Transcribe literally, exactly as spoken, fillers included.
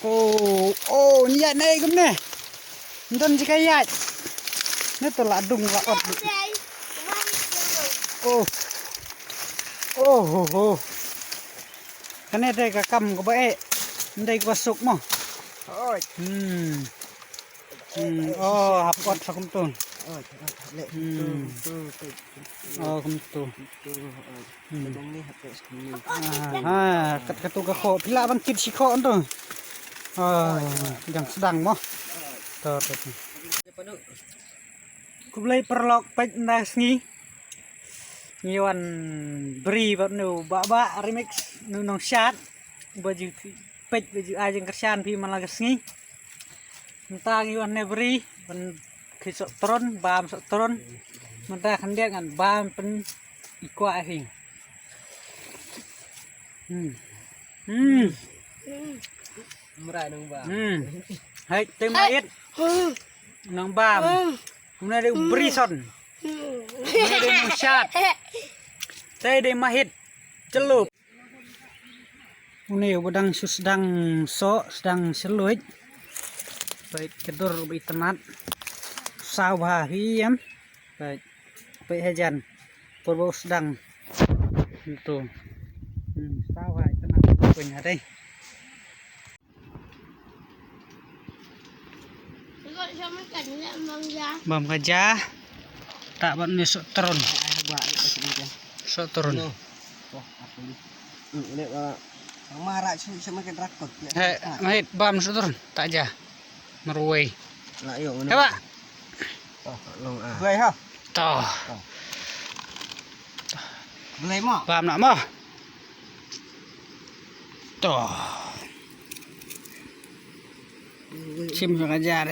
Oh, oh, ni ïaid ne kumne. Ndon ji ka ïaid. Ne to la dung la ot. Oh. Oh, oh, oh. Kane dei ka kam kaba eh. Ndei kaba suk mo. Hmm. Hmm. Oh, hap ot sa kumtu. Hmm. Oh, kumtu. Hmm. Ah, ha, kat katu ka khoh phi lah ban kit shi khoh tu. Ah, jang sdang mo. To, to, to. Khublei paralok peit ynda sngi. Ngi wan bri bad nu ba ba remix nu nong shat. Ba ju peit ba ju ai jingkyrshan phi man la ka sngi. Mynta ngi wan ne bri ban khi sok tron bam sok tron. Mynta khyndiat ngan bam pyn i kwah hi. Hmm. Hmm. Mrai nang bam. Hmm. Hai, te ma it. Nang bam. Kumne de bri son. Kumne de nang shat. Te de ma hit. Celup. Une uba dang shu sdang soh, sdang sylluid. Peit ka dur uba itynnat. Saw bha hi em. Peit. Peit hajan. Por ba u sdang. Ntu. Hmm, saw bha itynnat. Peit ha dei. Bam ka ja. Tak ban ni sok turun. Sok turun. He, mahit bam sok turun. Tak ja. Marwei. Heba. Blei ha. Toh. Blei mo. Bam nak mo. Toh. Sim sok ka ja.